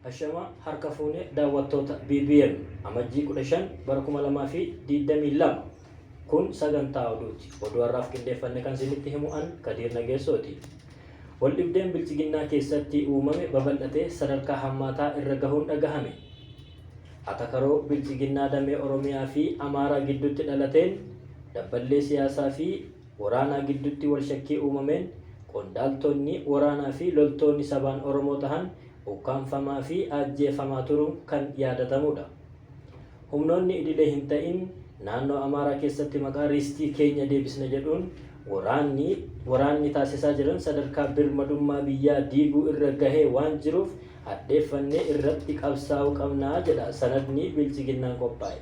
Ashama harka fuune daawwattoota BBM Amajjii 15 bara 2022 kun sagantaa oduuti. Oduu har'aaf qindeeffanne kan isinitti himu an Kadiir Nageessooti. Waldhibdeen Biltsiginnaa keessatti uumame babal'atee sadarkaa hammaataa irra gahuun dhagahame. Atakaroo Biltsiginnaa damee Oromiyaa fi Amaaraa gidduutti dhalateen dabballee siyaasaa fi waraanaa gidduutti walshakkii uumameen qondaaltonni waraanaa fi loltoonni sabaan Oromoo tahan ukkaamfamaa fi aajjeefamaa turuun kan yaadatamuudha. Humnoonni idilee hin ta'in naannoo Amaaraa keessatti maqaa riistii keenya deebisna jedhuun waraanni waraanni taasisaa jiran sadarkaa birmadummaa biyyaa diiguu irra gahee waan jiruuf hadheeffannee irratti qabsaa'uu qabna jedha sanadni Biltsiginnaan qophaa'e.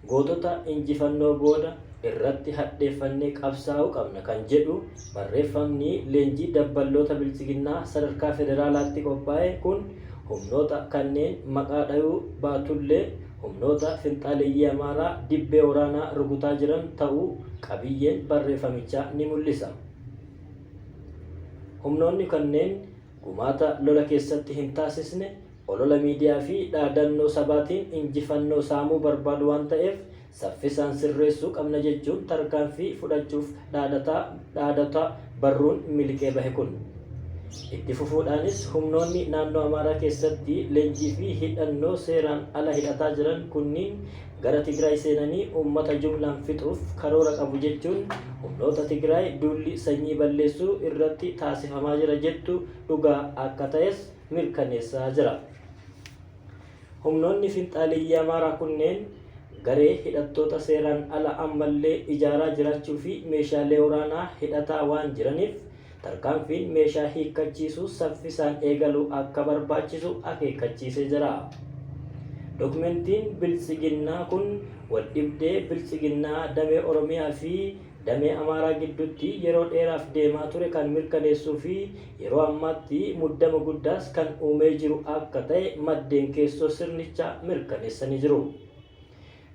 Gootota injifannoo booda irratti hadheeffannee qabsaa'uu qabna kan jedhu barreeffamni leenjii dabballoota Biltsiginnaa sadarkaa federaalaatti qophaa'e kun humnoota kanneen maqaa dhayuu baatullee humnoota finxaaleyyii Amaaraa dibbee waraanaa rukutaa jiran ta'uu qabiyyeen barreeffamichaa ni mul'isa. Humnoonni kanneen gumaata lola keessatti hin taasisne Olola miidiyaa fi dhaadannoo sabaatiin injifannoo saamuu barbaadu waan ta'eef saffisaan sirreessuu qabna jechuun tarkaanfii fudhachuuf dhaadataa dhaadata barruun miliqee bahe kun. Itti fufuudhaanis humnoonni naannoo Amaaraa keessatti leenjii fi hidhannoo seeraan ala hidhataa jiran kunniin gara Tigraay seenanii uummata jumlaan fixuuf karoora qabu jechuun humnoota Tigraay duulli sanyii balleessuu irratti taasifamaa jira jettu dhugaa akka ta'es mirkaneessaa jira. Humnoonni finxaaleyyii Amaaraa kunneen garee hidhattoota seeraan ala ammallee ijaaraa jiraachuu fi meeshaalee waraanaa hidhataa waan jiraniif tarkaanfiin meeshaa hiikkachiisuu saffisaan eegaluu akka barbaachisu akeekkachiisee jira. Dokmentiin Biltsiginnaa kun waldhibdee Biltsiginnaa damee Oromiyaa fi Damee Amaaraa gidduutti yeroo dheeraaf deemaa ture kan mirkaneessuu fi yeroo ammaatti muddama guddaas kan uumee jiru akka ta'e maddeen keessoo sirnichaa mirkaneessanii jiru.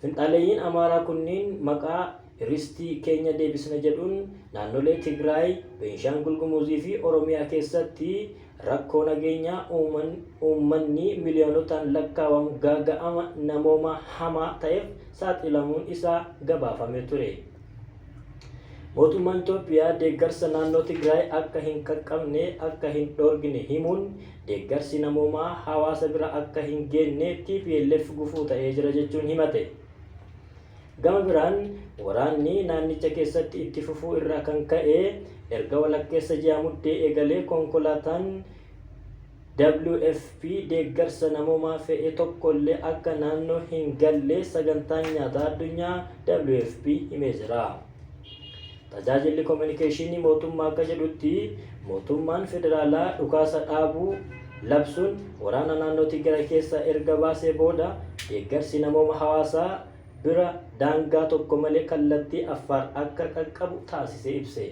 Finxaaleyyiin Amaaraa kunniin maqaa Ristii keenya deebisna jedhuun naannolee Tigraay, Beenshaangul Gumuzii fi Oromiyaa keessatti rakkoo nageenyaa uuman uummanni miliyoonotaan lakkaawamu gaaga'ama namoomaa hamaa ta'eef saaxilamuun isaa gabaafamee ture. Mootummaan Itoophiyaa deeggarsa naannoo Tigraay akka hin qaqqabne akka hin dhoorgine himuun deeggarsi namoomaa hawaasa bira akka hin geenne tplf gufuu ta'ee jira jechuun himate. Gama biraan waraanni naannicha keessatti itti fufuu irraa kan ka'e erga walakkeessa ji'a Muddee eegalee konkolaataan WFP deeggarsa namoomaa fe'e tokkollee akka naannoo hin galle Sagantaan Nyaataa Addunyaa, WFP, himee jira. Tajaajilli Kominikeeshinii mootummaa akka jedhutti, mootummaan federaalaa dhukaasa dhaabuu labsuun waraana naannoo Tigraay keessaa erga baasee booda deeggarsi namooma hawaasaa bira daangaa tokko malee kallattii Affaar akka qaqqabu taasisee ibse.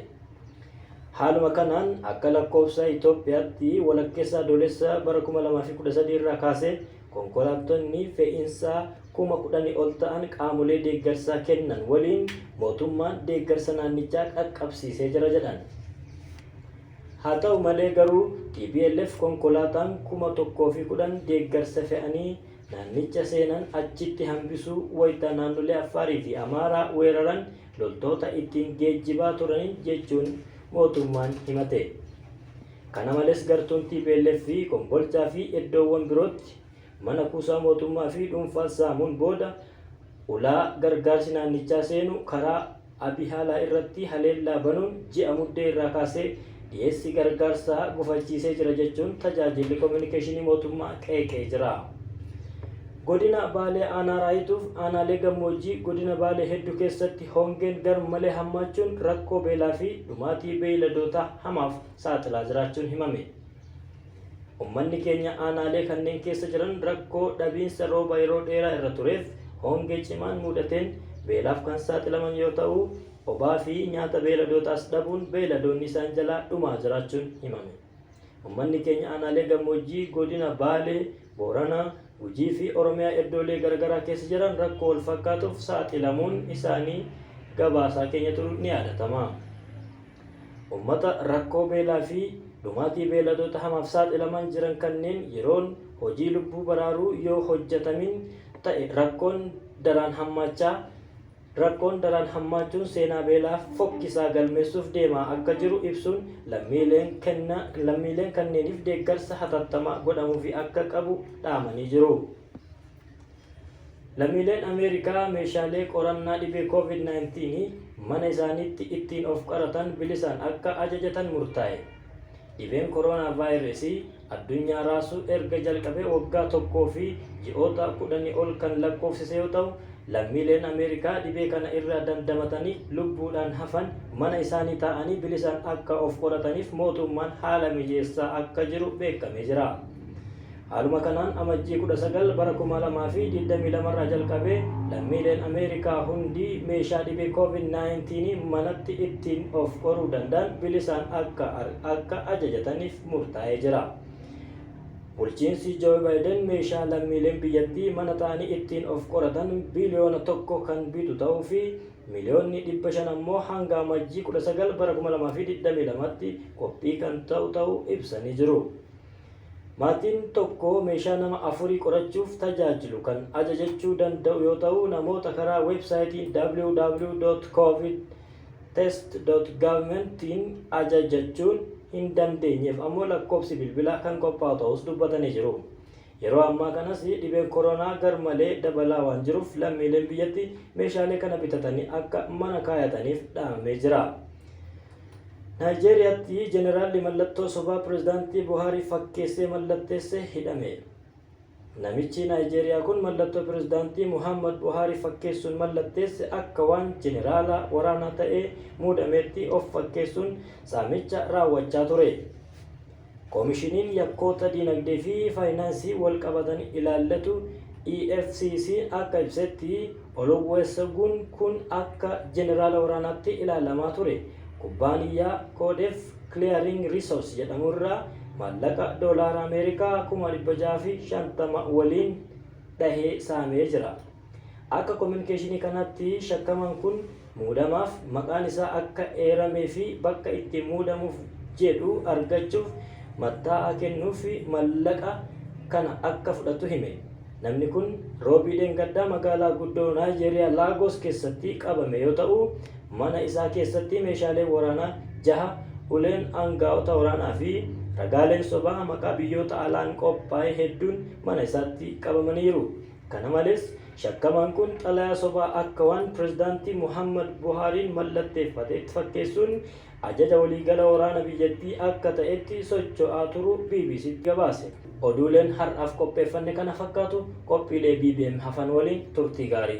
Haaluma kanaan akka lakkoofsa Itoophiyaatti walakkeessa Adoolessa bara 2013 irraa kaasee konkolaattonni fe'iinsaa 10,000 ol ta'an qaamolee deeggarsaa kennan waliin mootummaan deeggarsa naannichaa qaqqabsiisee jira jedhan. Haa ta'u malee garuu tplf konkolaataan 1,010 deeggarsa fe'anii naannicha seenan achitti hambisuu wayita naannolee Affaarii fi Amaaraa weeraran loltoota ittiin geejjibaa turaniin jechuun mootummaan himate. Kana malees gartuun tplf Kombolchaa fi eddoowwan birootti mana kuusaa mootummaa fi dhuunfaa saamuun booda ulaa gargaarsi naannichaa seenu karaa Abihaalaa irratti haleellaa banuun ji'a Muddee irraa kaasee dhiyeessi gargaarsaa gufachiisee jira jechuun tajaajilli kominikeeshinii mootummaa qeeqee jira. Godina Baalee Aanaa Raayituuf aanaalee gammoojjii godina Baalee heddu keessatti hongeen garmalee hammaachuun rakkoo beelaa fi dhumaatii beeyladootaa hamaaf saaxilaa jiraachuun himame. Ummanni keenya aanaalee kanneen keessa jiran rakkoo dhabiinsa rooba yeroo dheeraa irra tureef hongee cimaan muudateen beelaaf kan saaxilaman yoo ta'u, obaa fi nyaata beeyladootaas dhabuun beeyladoonni isaan jalaa dhumaa jiraachuun himame. Ummanni keenya aanaalee gammoojjii godina Baalee, Booranaa, Gujii fi Oromiyaa eddoolee garagaraa keessa jiran rakkoo walfakkaatuuf saaxilamuun isaanii gabaasaa keenya turuun ni yaadatama. Ummata rakkoo beelaa fi Dhumaatii beeyladoota hamaaf saaxilaman jiran kanneen yeroon hojii lubbuu baraaruu yoo hojjatamin ta'e rakkoon daraan hammaachaa rakkoon daraan hammaachuun seenaa beelaa fokkisaa galmeessuuf deemaa akka jiru ibsuun lammiileen kenna lammiileen kanneeniif deeggarsa hatattamaa godhamuufi akka qabu dhaamanii jiru. Lammiileen Ameerikaa meeshaalee qorannaa dhibee Covid-19 mana isaaniitti ittiin of qaratan bilisaan akka ajajatan murtaa'e. Dhibeen koronaavaayirasii addunyaa raasuu erga jalqabee waggaa tokkoo fi ji'oota kudhanii ol kan lakkoofsise yoo ta'u, lammiileen Ameerikaa dhibee kana irraa dandamatanii lubbuudhaan hafan mana isaanii taa'anii bilisaan akka of qorataniif mootummaan haala mijeessaa akka jiru beekamee jira. Haaluma kanaan Amajjii 19 bara 2022 irraa jalqabee lammiileen Ameerikaa hundi meeshaa dhibee Covid-19 manatti ittiin of qoruu danda'an bilisaan akka akka ajajataniif murtaa'ee jira. Bulchiinsi Joo Baayiden meeshaa lammiileen biyyattii mana ta'anii ittiin of qoratan biliyoona 1 kan bitu ta'uu fi miliyoonni 500 ammoo hanga Amajjii 19 bara 2022tti qophii kan ta'u ta'uu ibsanii jiru. Maatiin tokko meeshaa nama afurii qorachuuf tajaajilu kan ajajachuu danda'u yoo ta'u, namoota karaa weebsaayitii www.covidtest.governmentiin ajajachuun hin dandeenyeef ammoo lakkoofsi bilbilaa kan qophaa'u ta'us dubbatanii jiru. Yeroo ammaa kanas dhibeen koronaa garmalee dabalaa waan jiruuf lammiileen biyyatti meeshaalee kana bitatanii akka mana kaayataniif dhaamamee jira. Naayijeeriyaatti Jeneraalli mallattoo sobaa Pirezidaantii Buhaarii fakkeessee mallatteesse hidhame. Namichi Naayijeeriyaa kun mallattoo Pirezidaantii Muhaammad Buhaarii fakkeessuun mallatteesse akka waan jeneraala waraanaa ta'ee muudameetti of fakkeessuun saamicha raawwachaa ture. Komishiniin yakkoota diinagdee fi faayinaansii walqabatan ilaallatu EFCC akka ibsetti, Oluwesegun kun akka jeneraala waraanaatti ilaalamaa ture. Kubbaaniyyaa Koodef Clearing Resource jedhamu irraa maallaqa doolaara Ameerikaa 650,000 waliin dhahee saamee jira. Akka kominikeeshinii kanaatti shakkamaan kun muudamaaf maqaan isaa akka eeramee fi bakka itti muudamuuf jedhu argachuuf mattaa'aa kennuuf mallaqa kana akka fudhatu hime. Namni kun Roobii dheengaddaa magaalaa guddoo Naayijeeriyaa Laagoos keessatti qabame yoo ta'u, mana isaa keessatti meeshaaleen waraanaa jaha, uleen aangaa'ota waraanaa fi ragaaleen sobaa maqaa biyyoota alaan qophaa'e hedduun mana isaatti qabamaniiru. Kana malees, shakkamaan kun xalayaa sobaa akka waan Pirezidaantii Muhaammad Buhaariin mallatteeffateetti fakkeessuun ajaja waliigala waraana biyyattii akka ta'etti socho'aa turuu BBCtti gabaase. Oduuleen har'aaf qopheeffanne kana fakkaatu, qophiilee BBM hafan waliin turtii gaarii.